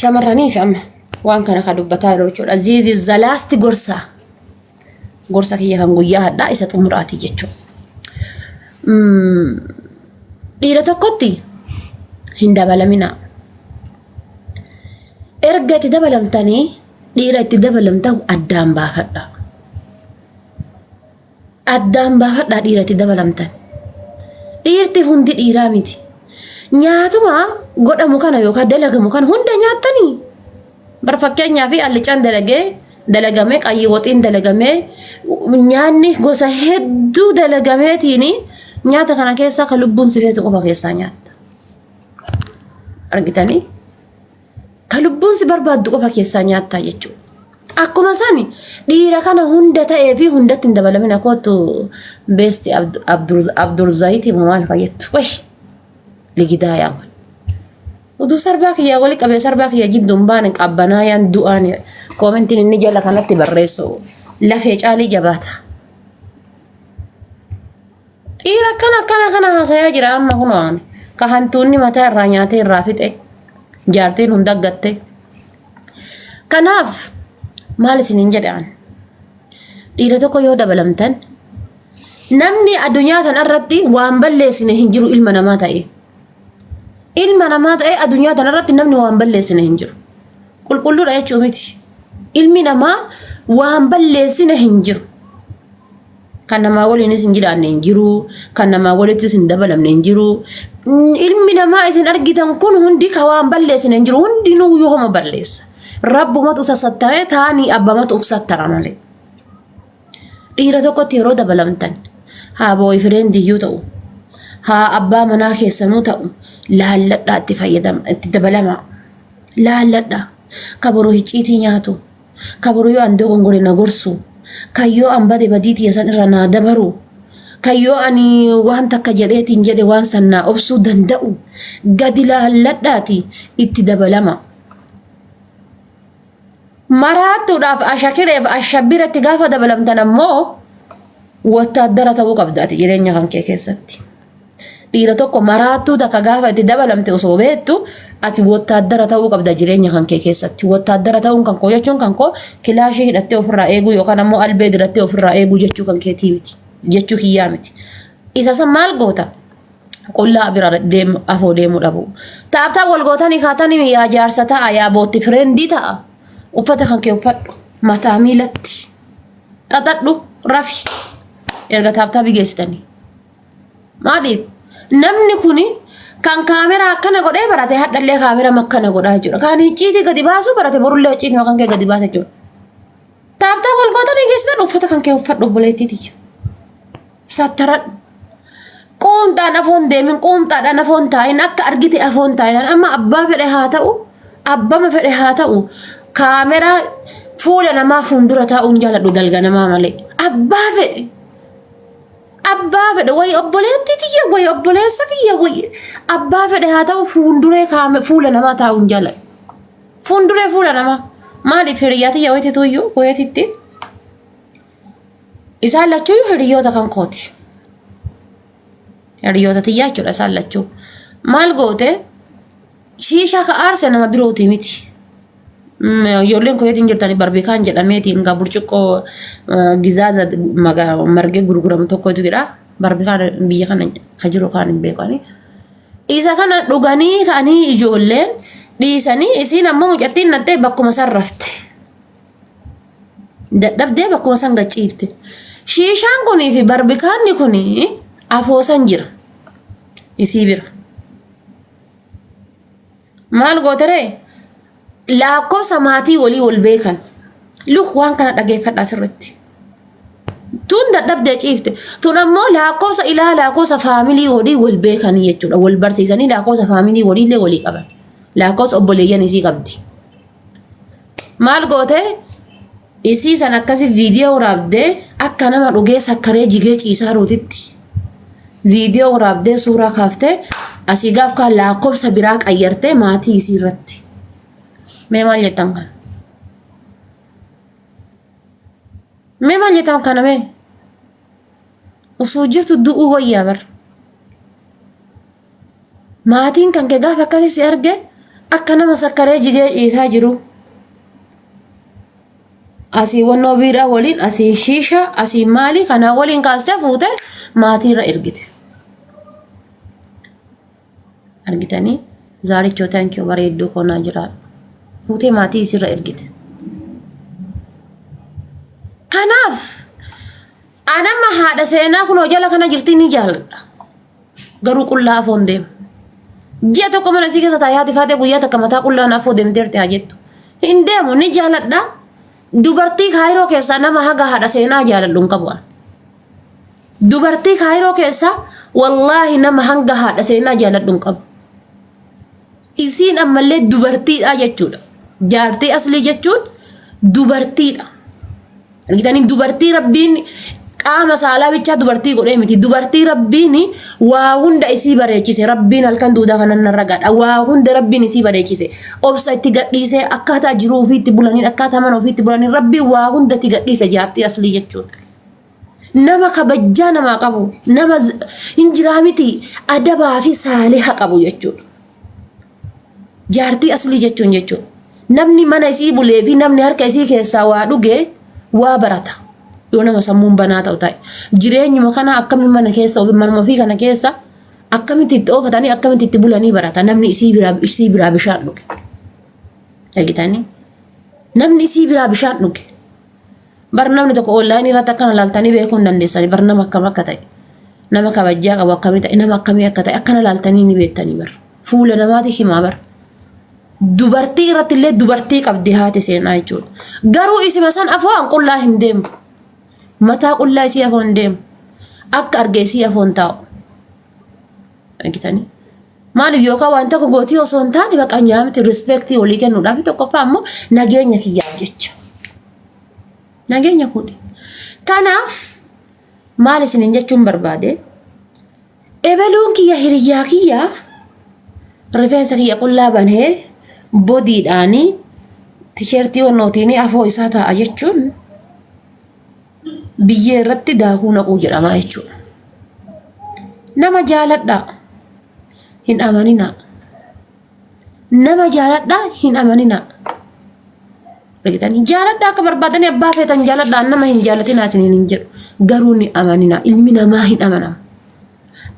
Shamarraniif amma waan kana kan dubbataa jiru jechuudha. This is the last gorsa. Gorsa kiyya kan guyyaa hadhaa isa xumuraati jechuudha. Dhiira tokkotti hin dabalaminaa. Erga itti dabalamtanii dhiira itti dabalamtan addaan baafadha. Addaan baafadhaa dhiira itti dabalamtan. Dhiirti hundi dhiiraa miti. Nyaatuma godhamu kana yookaan dalagamu kana hunda nyaattanii. Bar fakkeenyaaf allicaan dalagee dalagamee qayyii waxiin dalagamee nyaanni gosa hedduu dalagameetiin nyaata kana keessaa kan lubbuun si feetu qofa keessaa nyaatta. Argitanii? Ka lubbuun si barbaaddu qofa keessaa nyaattaa jechuudha. Akkuma sani dhiira kana hunda ta'ee fi hundatti hin dabalamin akootu beesti Abdurzaayiti maal fayyattu. Wayi ligidaa yaa. Utuu sarbaa kiyyaa wali qabee sarbaa kiyya jidduun baane qabbanaa yaan du'aan koomentiin inni jala kanatti barreessu lafee caalii jabaata. Dhiira akkana akkana kana haasayaa jira amma kunoo ani. Ka hantuunni mataa irraa nyaatee irraa fixe jaartiin hunda gatte. Kanaaf maal isiniin jedhe an dhiira tokko yoo dabalamtan namni addunyaa kana irratti waan balleessine hin jiru ilma namaa ta'e. Ilma namaa ta'e addunyaa kana irratti namni waan balleessine hin jiru. Qulqulluudha jechuu miti. Ilmi namaa waan balleessine hin jiru. Kan namaa waliinis hin jiraanne hin jiru. Kan namaa walittis hin dabalamne hin jiru. Ilmi namaa isin argitan kun hundi ka waan balleessine hin jiru. Hundinuu yoo homa balleessa. Rabbumatu isa sattaree taanii abbamatu uf sattara malee. Dhiira tokkotti yeroo dabalamtan haa boyfriend iyyuu ta'u haa abbaa manaa keessanuu ta'u laalladhaa itti fayyadama itti dabalamaa. Laalladhaa. Ka boruu hicciitii nyaatu. Ka boru yoo an dogongore na gorsu, kan yoo an bade badii tiyya san irra naa dabaru, kan yoo ani waan takka jedheetiin jedhe waan san naa obsuu danda'u gadi laalladhaati itti dabalama. Maraattuudhaaf ashakireef ashabbiratti gaafa dabalamtan ammoo wattaaddara ta'uu qabda ati jireenya kan kee keessatti. Dhiira tokko maraattuu takka gaafa itti dabalamte osoo beektu ati wottaaddara ta'uu qabda jireenya kan kee keessatti. Wottaaddara ta'uun kan koo jechuun kan koo kilaashii hidhattee ofirraa eeguu yookaan ammoo albee dirattee ofirraa eeguu jechuu kan keetii miti. Jechuu kiyyaa miti. Isa san maal goota? Qullaa bira deemu afoo deemuu dhabu. Taaptaa wal gootanii kaatanii yaa jaarsa ta'a yaa bootti fireendii ta'a. Uffata kan kee uffadhu mataa miilatti xaxadhu rafi erga taaptaa bigeessitanii. Maaliif? Namni kuni kan kaameraa akkana godhee barate hadhallee kaameraa akkana godhaa jechuudha. Kan icciitii gadi baasuu barate borullee icciitii kan kee gadi baasa jechuudha. Taaptaa wal gootanii geessitan uffata kan kee uffadhu obboleettii tiyya. Sattaradhu. Quumxaan afoon deemin quumxaadhaan afoon taa'in akka argite afoon taa'in amma abbaa fedhe haa ta'u abbama fedhe haa ta'u kaameraa fuula namaa fuuldura taa'uun jaaladhu dalga namaa malee abbaa fedhe. Abbaa fedhe wayi obboleettii tiyya wayi obboleessa kiyya wayi abbaa fedhe haa ta'u fuulduree kaame fuula namaa taa'u hin jaaladhu. Fuulduree fuula namaa maaliif hiriyyaa tiyya wayiti tuyyuu kuweetitti isaan lachuuyyuu hiriyyoota kan kooti. Hiriyyoota tiyyaa jechuudha isaan lachuu. Maal goote shiishaa ka aarse nama birooti miti. Ijoolleen kuweetiin jirtanii barbeekaan jedhameetiin egaa burcuqqoo gizaaza margee gurguramu tokkotu jira. Barbeekaan biyya kana ka jiru kaan hin beekani. Isa kana dhuganii ka'anii ijoolleen dhiisanii isiin ammoo mucattiin nattee bakkuma san rafte. Dadhabdee bakkuma san gachiifte. Shiishaan kunii fi barbikaanni kun afoosan jira. Isii bira. Maal gooteree? Lakkoofsa maatii walii wal beekan. Luk waan kana dhageeffadhaa sirriitti. Tun dadhabdee ciifte. Tun ammoo lakkoofsa ilaa lakkoofsa faamilii walii wal beekanii jechuudha. Wal barsiisanii lakkoofsa faamilii waliillee walii qaban. Lakkoofsa obboleeyyan isii qabdi. Maal goote? Isii san akkasi viidiyoo waraabdee akka nama dhugee sakkaree jigee ciisaa ruutitti viidiyoo waraabdee suuraa kaaftee asii gaaf kaan lakkoofsa biraa qayyartee maatii isii irratti. Mee maal jettan kana? Mee maal jettan kana mee? Osoo jirtu du'uu wayyaa bar. Maatiin kan kee gaafa akkasii si arge Akka nama sakkaree jigee ciisaa jiru. Asii wannoo biiraa waliin, asii shiisha, asii maalii kanaa waliin kaastee fuutee maatiirra ergite. Argitanii zaarichoo thank you bareedduu koo naa jiraadhu. Fuutee maatii isirra ergite. Kanaaf anamma haadha seenaa kunoo jala kana jirti ni jaaladha. Garuu qullaa afoon deema. Ji'a tokko mana isii keessa taa'ee haati faatee guyyaa takka mataa qullaan afoo deemteerti haa jettu. Hin deemu ni jaaladha. Dubartii kaayiroo keessaa nama haga haadha seenaa jaaladhu hin qabu. an. Dubartii kaayiroo keessaa wallaahi nama hanga haadha seenaa jaaladhu hin qabu. Isiin ammallee dubartiidha jechuudha. Jaartii aslii jechuun dubartiidha. Argitanii dubartii rabbiin qaama saalaa bichaa dubartii godhee miti. Dubartii rabbiin waa hunda isii bareechise. Rabbiin halkan duudaa kanan narra gaadha. Waa hunda rabbiin isii bareechise. Obsa itti gadhiisee akkaataa jiruu ofii itti bulaniin akkaataa mana ofii itti bulaniin rabbiin waa hunda itti gadhiise jaartii aslii jechuudha. Nama kabajjaa namaa qabu nama hin jiraa miti adabaa fi saaliha qabu jechuudha. Jaartii aslii jechuun jechuudha. Namni mana isii bulee fi namni harka isii keessaa waa dhuge waa barata. Yoo nama sammuun banaa ta'u ta'e. Jireenyuma kana akkamiin mana keessa ofii manuma ofii kana keessa akkamitti itti oofatanii akkamitti itti bulanii barata. Namni isii biraa bishaan dhuge. Argitanii? Namni isii biraa bishaan dhuge. Bar namni tokko onlaayinii irratti akkana laaltanii beekuu hin dandeessani. Bar nama akkam akka ta'e, nama kabajjaa qabu akkamii ta'e, nama akkamii akka ta'e akkana laaltanii ni beektanii bar. Fuula namaati himaa bar. Dubartii irratti illee dubartii qabdi haati seenaa jechuudha. Garuu isima san afoo an qullaa hin deemu. Mataa qullaa isii afoo hin deemu. Akka arge isii afoo hin taa'u. Argitanii? Maaliif yookaan waan tokko gootii osoo hin taane bakka hin miti rispeektii walii kennuudhaaf tokkoffaa immoo nageenya kiyyaaf jecha. Nageenya kooti. Kanaaf maal isiniin jechuun barbaade ebeluun kiyya hiriyyaa kiyya rifeensa kiyya qullaa banee bodiidhaanii tisheertii onnootiin afoo isaa taa'a jechuun biyyee irratti daakuu naquu jedhama jechuudha. Nama jaaladhaa hin amaninaa. Nama jaaladhaa hin amaninaa. Argitanii jaaladhaa akka barbaadanii abbaa feetan jaaladhaa nama hin jaalatinaa isiniin hin jedhu. Garuu ni amaninaa ilmi namaa hin amanamu.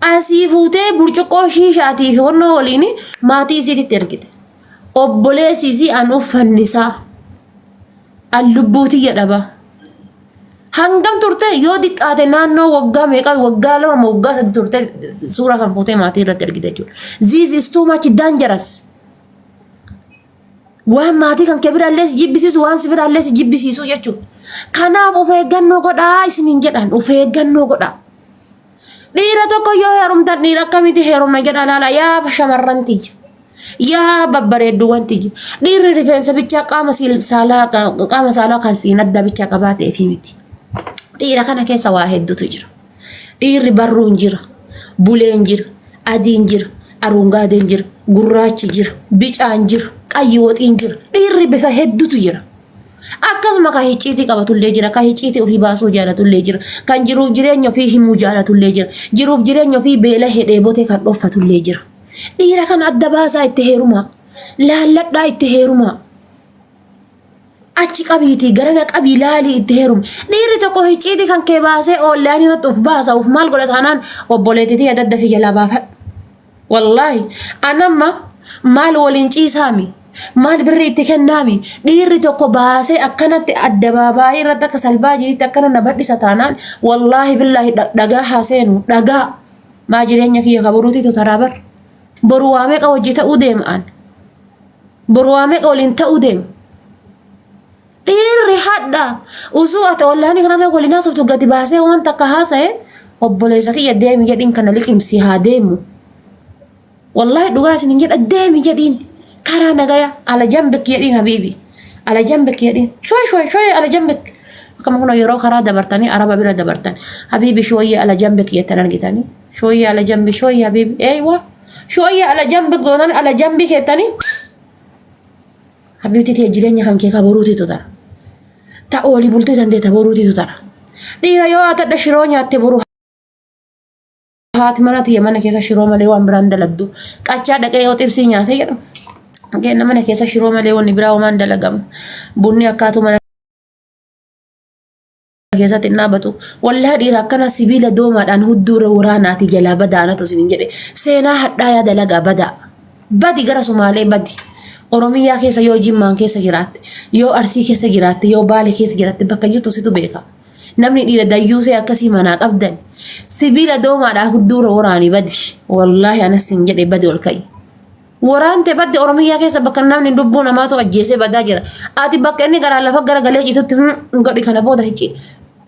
Asii fuutee burcuqqoo shiishaatii fi honnoo waliin maatii isiititti ergite. Obboleessi isii an uffannisaa. An lubbuu tiyya dhaba. Hangam turte yoo diqqaate naannoo waggaa meeqa waggaa 2 moo waggaa 3 turte suuraa kan fuutee maatii irratti ergite jechuudha. This is too much dangerous. Waan maatii kan kee biraallee si jibbisiisu waan si biraallee si jibbisiisu jechuudha. Kanaaf of eeggannoo godhaa isiniin jedhan of eeggannoo godhaa. Dhiira tokko yoo heerumtan dhiira akkamitti heerumna jedha laala yaa shamarran tiyya. Yaa babbareedduuwwan tiyya. Dhiirri rifeensa bichaa qaama saalaa qaama saalaa kan siin adda bichaa qabaatee fi miti. Dhiira kana keessa waa hedduutu jira. Dhiirri barruun jira, buleen jira, adiin jira, aruungaadeen jira, gurraachi jira, bicaan jira, qayyi woxiin jira. Dhiirri bifa hedduutu jira. Akkasuma kan hicciitii qabatullee jira, kan hicciitii ofii baasuu jaalatullee jira, kan jiruuf jireenya ofii himuu jaalatullee jira, jiruuf jireenya ofii beela dheebotee kan dhoffatullee jira. Dhiira kana adda baasaa itti heerumaa. Laalladhaa itti heerumaa. Achi qabiitii garana qabii laalii itti heerumi. Dhiirri tokko hicciitii kan kee baasee oollaan irratti of baasa of maal godha taanaan obboleettitii adda adda fi jalaa baafadhu. Wallaahi anamma maal waliin ciisaami maal birri itti kennaami dhiirri tokko baasee akkanatti addabaabaayii irratti akka salbaajiitti akkana na badhisa taanaan wallaahi billaahi dhagaa haa seenu dhagaa maa jireenya kiyya ka boruutiitu taraa bar boru waa meeqa wajji ta'uu deema an boru waa meeqa waliin ta'uu deema Dhiirri hadha usuu ati ollaanii kanarra waliin haasoftu gadi baasee waan takka haasa'e obboleessa kiyya deemi jedhiin kana liqimsi haa deemu. Wallaahi dhugaa isin hin jedha deemi jedhiin karaa nagaya ala jambik jedhiin habiibi ala jambik jedhiin shooy shooy shooy ala jambik akkama kun yeroo karaa dabartanii araba bira dabartan habiibi shooyye ala jambik jettan argitanii shooyye ala jambi shooyye habiibi eeywa shooyye ala jambik gootan ala jambi keettanii Habiibti tee jireenya kan kee ka boruutiitu tara. Ta oolii bultee tan tee ta boruutiitu tara. Dhiira yoo atadha shiroo nyaatte boru haati mana tiyya mana keessa shiroo malee waan biraan daladdu. Qachaa dhaqee yoo xibsii nyaate jedhu. Kenna mana keessa shiroo malee wanni biraa homaan dalagamu. Bunni akkaatu mana keessatti hin dhaabatu. Wallahi dhiira akkana sibiila doomaadhaan hudduura waraanaati jalaa badaa anatu isin jedhe. Seenaa hadhaayaa dalagaa badaa. Badi gara Sumaalee badi. Oromiyaa keessa yoo Jimmaan keessa jiraatte, yoo Arsii keessa jiraatte, yoo Baale keessa jiraatte bakka jirtu situ beeka. Namni dhiira dayyuusee akkasii manaa qabdan sibiila doomaadhaa hudduura waraanii badi. Wallaahi anas sin jedhe badi ol ka'i. Waraante badde Oromiyaa keessa bakka namni lubbuu namaatu ajjeesee badaa jira. Ati bakka inni garaa lafa gara galee ciisutti godhi kana booda hicci.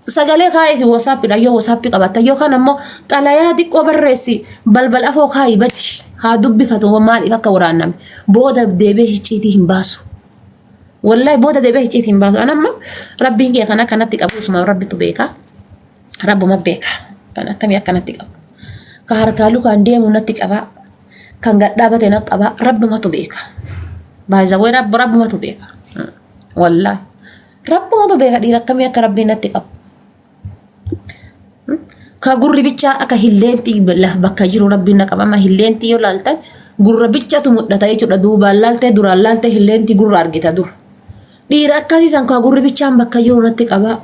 Sagalee kaa'ee fi wasaappiidha yoo wasaappii qabaatta yookaan ammoo xalayaa xiqqoo barreessi balbal afoo kaa'i badi haa dubbifatu maaliif akka waraanname booda deebi'ee hicciitii hin baasu. Wallahi booda deebi'ee hicciitii hin baasu. Anamma rabbiin kee kana akkanatti qabu isuma rabbitu beeka. Rabbuma beeka. Kan akkamii akkanatti qabu. Ka harkaa lukaan deemu natti qabaa. Kan gad dhaabate na qabaa. Rabbumatu beeka. Baay'isawwee rabbu rabbumatu beeka. Wallaahi. Rabbumatu beeka dhiira akkamii akka rabbiin natti qabu. Ka gurri bichaa akka hilleentii bakka jiru rabbiin na qaba. Amma hilleentii yoo laaltan gurra bichatu mul'ata jechuudha. Duubaan laaltee duraan laaltee hilleentii gurra argita dur. Dhiira akkasii san ka gurri bichaan bakka jiru natti qabaa.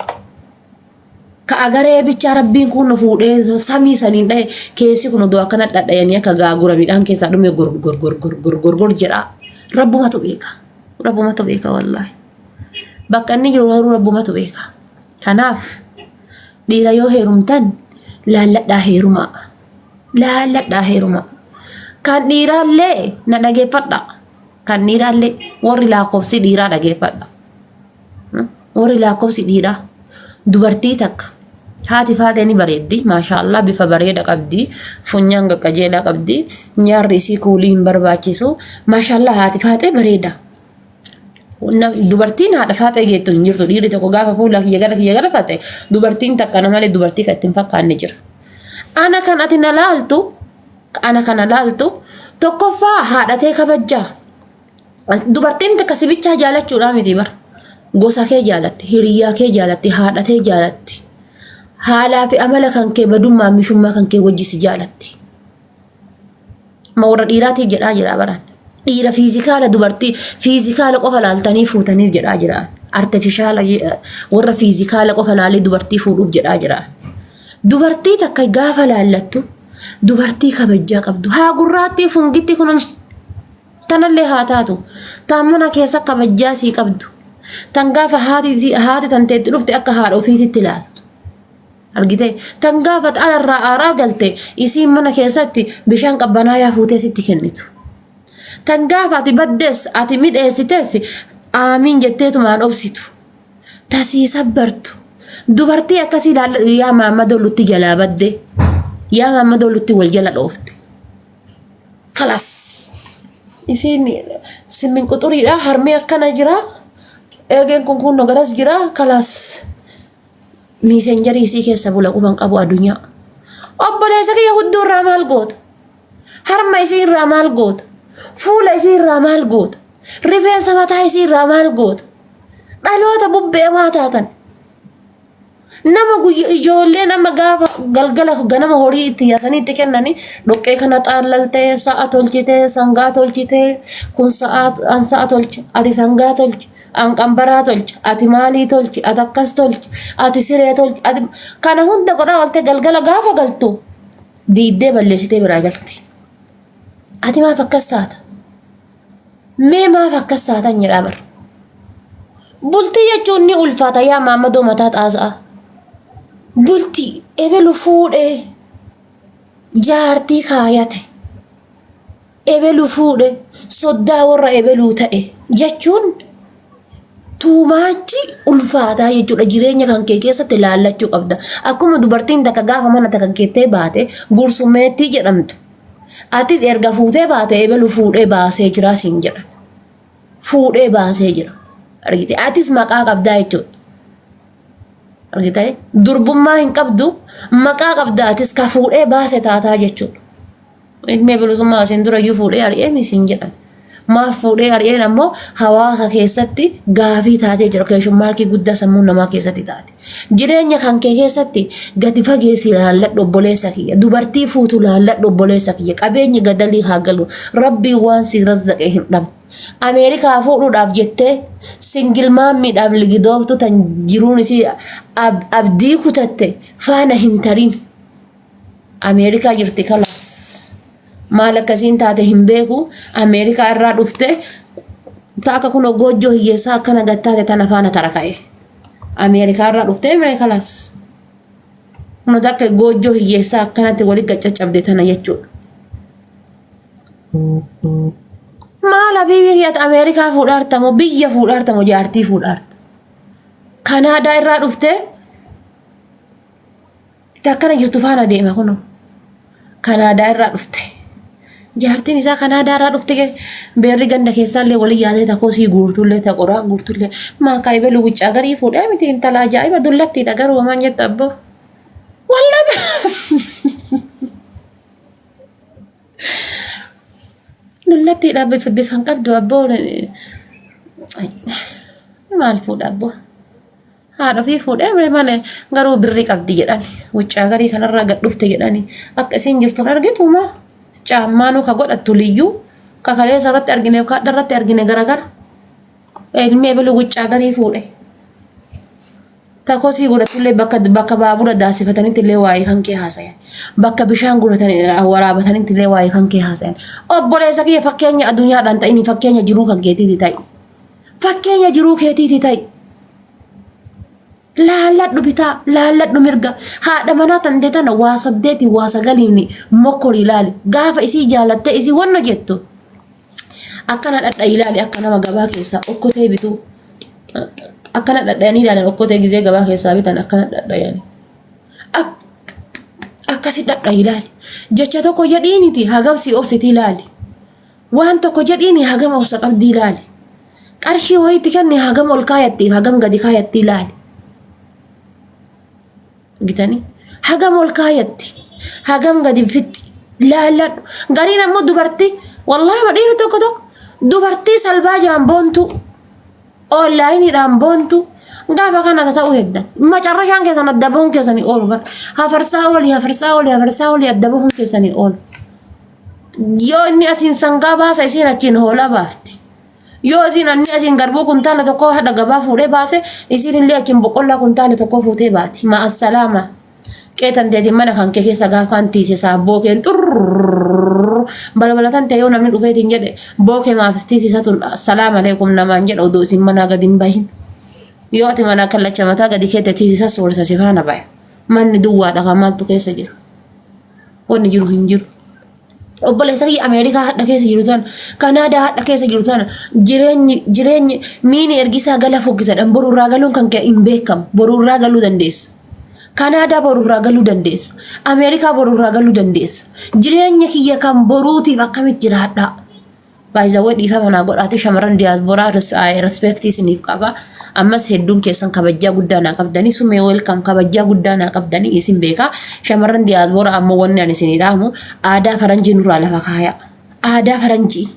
Ka agaree bichaa rabbiin kun nu fuudhee samii saniin dhahe keessi kun odoo akkana dhadhayanii akka gaagura midhaan keessaa dhume gor gor gor gor gor gor gor jedha. Rabbumatu beeka. Rabbumatu beeka wallaahi. Bakka inni jiru garuu rabbumatu beeka. Kanaaf dhiira yoo heerumtan laalladhaa heerumaa. Laalladhaa heerumaa. Kan dhiiraallee na dhageeffadha. Kan dhiiraallee warri lakkoofsi dhiiraa dhageeffadha. Warri lakkoofsi dhiiraa dubartii takka haati faatee ni bareeddi maashaallah bifa bareeda qabdi funyaan qaqqajeelaa qabdi nyaarri isii kuulii hin barbaachisu maashaallah haati faatee bareeda. Dubartiin haadha faaxee geettu hin jirtu dhiirri tokko gaafa fuula kiyya gara kiyya gara fate dubartiin takka na malee dubartii kan ittiin fakkaanne jira. Ana kan ati na laaltu ana kana laaltu tokkoffaa haadhatee kabajjaa. Dubartiin takka si bichaa jaalachuudhaa miti bar. Gosa kee jaalatti, hiriyyaa kee jaalatti, haadha tee jaalatti. Haalaa fi amala kan kee badummaa mishummaa kan kee wajji si jaalatti. Ma warra dhiiraatiif jedhaa jira baran. Dhiira fiizikaala dubartii fiizikaala qofa laaltanii fuutaniif jedhaa jira. Artifishaala warra fiizikaala qofa laalee dubartii fuudhuuf jedhaa jira. Dubartii takka gaafa laallattu dubartii kabajjaa qabdu. Haa gurraattii fungitti kunum Tanallee haa taatu. Tan mana keessa kabajjaa sii qabdu. Tan gaafa haati haati tanteetti dhufte akka haadha ofiititti ilaaltu. Argitee? Tan gaafa alarraa aaraa galte isiin mana keessatti bishaan qabbanaayaa fuutee sitti kennitu. Tan gaafa ati baddes ati midheessites aamiin jetteetumaan obsitu. Tasii sabbartu. Dubartii akkasii ilaalladhu yaa maammadoo lutti jalaa badde. Yaa maammadoo lutti wal jala dhoofte. Kalas. Isiin simmin quxuriidha. Harmee akkana jira. Eegeen kun kun garas jira. Kalas. Miisenjarii isii keessa bula quban qabu addunyaa. Obboleessa kiyya hudduu irraa maal goota? Harma isii irraa maal goota? Fuula isii irraa maal goota? Rifeensa mataa isii irraa maal goota? Dhaloota bubbeemaa taatan. Nama guyya ijoolleen amma gaafa galgala ganama horii itti yaasanii itti kennanii dhoqqee kana xaallaltee sa'a tolchitee sangaa tolchitee kun sa'a an sa'a tolche ati sangaa tolchi an qambaraa tolche ati maalii tolchi ati akkas tolchi ati siree tolchi ati kana hunda godhaa oolte galgala gaafa galtu diiddee balleessitee biraa galti. Ati maaf akkas taata? Mee maaf akkas taatan jedhaa bar. Bultii jechuun ni ulfaata yaa maammadoo mataa xaasa'a. Bultii ebelu fuudhee jaartii kaayate ebelu fuudhe soddaa warra ebeluu ta'e jechuun tuumaachi ulfaataa jechuudha jireenya kan kee keessatti laallachuu qabda. Akkuma dubartiin takka gaafa mana takka geettee baate gursumeettii jedhamtu. Atis erga fuutee baate ebelu fuudhee baasee jira siin jedha. Fuudhee baasee jira. Argite atis maqaa qabdaa jechuudha. Argite durbummaa hin qabdu maqaa qabda atis ka fuudhee baase taataa jechuudha. Ilmee bilisummaa asiin dura iyyuu fuudhee ari'ee misiin jedhan. Maaf fuudhee ari'een ammoo hawaasa keessatti gaafii taatee jira. Keessummaarkii guddaa sammuu namaa keessatti taate. Jireenya kan kee keessatti gadi fageessi laalladhu obboleessa kiyya. Dubartii fuutu laalladhu obboleessa kiyya. Qabeenyi gadalii haa galu. Rabbiin waan si razzaqe hin dhabu. Ameerikaa fuudhuudhaaf jettee single mommiidhaaf ligidooftu tan jiruun isii abdii kutatte faana hin tarin. Ameerikaa jirti kalaas. Maal akkasiin taate hin beeku. Ameerikaa irraa dhufte taaka kun goojjoo hiyyeessaa akkana gattaate tana faana tara ka'e. Ameerikaa irraa dhuftee mire kalaas. Kun akka goojjoo hiyyeessaa akkanatti walitti gaccabde tana jechuudha. Maal habiibii kiyyaati Ameerikaa fuudhaarta moo biyya fuudhaarta moo jaartii fuudhaarta? Kanaadaa irraa dhuftee akkana jirtu faana deema kunoo. Kanaadaa irraa dhufte. Jaartiin isaa Kanaadaa irraa dhufte beerri ganda keessaallee walii yaatee takoo sii guurtullee ta qoraan guurtullee maakaa ibelu wuccaa garii fuudhee miti intala ajaa'iba dullattiidha garuu maan jetta abboo. Wallaahi. Dullattiidha bifa bifan qabdu abboo. Maal fuudha abboo? Haadha ofii fuudhee malee garuu birrii qabdi jedhani. Wuccaa garii kanarraa gad dhufte jedhani. Akka isiin jirtuun argituma caammaanuu ka godhattu liyyuu ka kaleessa irratti argine kaadha irratti argine garagara. Ilmi ebelu wuccaa garii fuudhe. Takosii godhatullee bakka bakka baabura daasifatanitti illee waa'ee kan kee haasayan. Bakka bishaan godhatan waraabatanitti illee waa'ee kan kee haasayan. Obboleessa kiyya, fakkeenya addunyaadhaan ta'ini, fakkeenya jiruu kan keetiiti ta'i. Fakkeenya jiruu keetiiti ta'i. Laalladhu bitaa, laalladhu mirga. Haadha manaa tante tana waa saddeeti waa sagaliin mokkorii ilaali. Gaafa isii jaalattee isii wanna jettu. Akkana dhadha ilaali, akka nama gabaa keessaa okkotee bituu. Akkana dhadhayanii ilaalan, okkotee gizee gabaa keessaa bitan akkana dhadhayanii. Akkasi dhadha ilaali. Jecha tokko jedhiiniti hagam si obsiti ilaali. Waan tokko jedhiini hagam obsa qabdi ilaali. Qarshii wayiitti kenni hagam ol kaayattiif hagam gadi kaayatti ilaali. Gitanii hagam ol kaayatti hagam gadi fixxi laalladhu. Gariin ammoo dubartii, wallaahi dhiirri tokko tokko dubartii salbaajaan boontuu onlineiidhaan boontu gaafa kana ta'uu hedda. Macarrashaan keessan adda bahuun keessanii oolu bara. Hafarsaa oolii, hafarsaa oolii, hafarsaa oolii, adda bahuun keessanii oolu. Yoo inni asiin sangaa baasa, isiin achiin hoolaa baafti. Yoo isiin anni asiin garbuu kuntaala tokko haadha gabaa fuudhee baase, isiin illee achiin boqqollaa kuntaala tokko fuutee baati. Ma'assalaama. Qeetan teetiin mana kan kee keessa gaafa kan tiisisaa bookeen xurrrr balbala tan ta'e, yoo namni dhufeetiin jedhe bookee maaf tiisisa tun, salaam aleekum namaan jedha odoo isin manaa gadi hin bahin. Yoo ati manaa kallacha mataa gadi keette tiisisa soorsa si faana baya. Manni duwwaadha, kan maaltu keessa jira? Wanni jiru hin jiru. Obboleessa kiyya, Ameerikaa hadha keessa jiru tana, Kanaadaa hadha keessa jiru tana, jireenyi miini ergisaa gala fokkisadhan borurraa galuun kan kee hin beekamu. Borurraa galuu dandeessa. Kanaadaa borurraa galuu dandeessa. Ameerikaa borurraa galuu dandeessa. Jireenya kiyya kan boruutiif akkamitti jiraadhaa? Baay'izawwee, dhiifama naa godhaati, shamarran diyaasporaa respectii isiniif qaba. Ammas hedduun keessan kabajjaa guddaa naa qabdanii, sumee welcome, kabajjaa guddaa naa qabdanii isin beekaa. Shamarran diyaasporaa ammoo wanni ani isinii dhaamu aadaa faranjii nurraa lafa kaaya. Aadaa faranjii.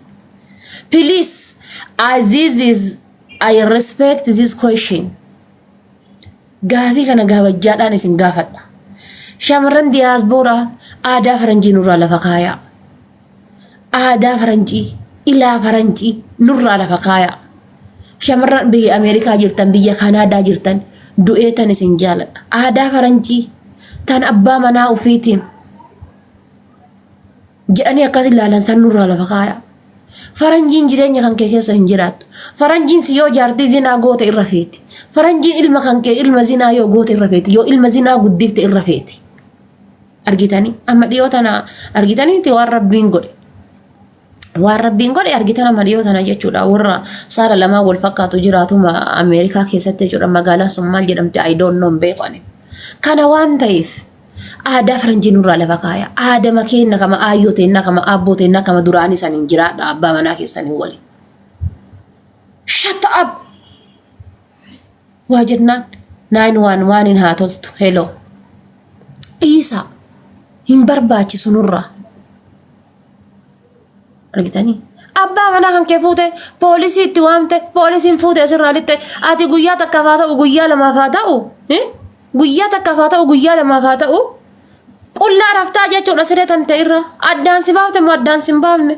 Please, as this is I respect this question. Gaafii kana gaafajjaadhaan isin gaafadha. Shamarran diyaasporaa, aadaa faranjii nurraa lafa kaayaa. Aadaa faranjii, ilaa faranjii nurraa lafa kaayaa. Shamarran biyya Ameerikaa jirtan, biyya Kanaadaa jirtan, du'ee tan isin jaaladha. Aadaa faranjii tan abbaa manaa ofiitiin jedhanii akkas ilaalan san nurraa lafa kaayaa. Faranjiin jireenya kan kee keessa hin jiraattu. Faranjiin si yoo jaartii zinaa goote irra feeti. Faranjiin ilma kan kee ilma zinaa yoo goote irra feeti. Yoo ilma zinaa guddifte irra feeti. Argitanii amma dhiyoo tana argitanii waan Rabbiin godhe. Waan Rabbiin godhe argitan amma dhiyoo tana jechuudha. Warra saala lamaa wal fakkaatu jiraatuma Ameerikaa keessatti jechuudha. Magaalaan sun maal jedhamti? I don't know, beeku ani. Kana waan ta'eef aadaa faranjii nurraa lafa kaaya. Aadama keenna kama aayyoo teennaa, kama aabboo teennaa, kama duraanii saniin jiraadha abbaa manaa keessanii waliin. Shut up! Waa jennaan 911 haa toltu. Hello. Dhiisaa. Hin barbaachisu nurraa. Argitanii? Abbaa manaa kan kee fuute poolisii itti waamte, poolisiin fuute asirraa lixxe, ati guyyaa takkaaf haa ta'u, guyyaa lamaaf haa ta'u, guyyaa takkaaf haa ta'u, guyyaa lamaaf haa ta'u, qullaa raftaa jechuudha siree tan ta'e irra. Addaan si baafte moo addaan si hin baafne?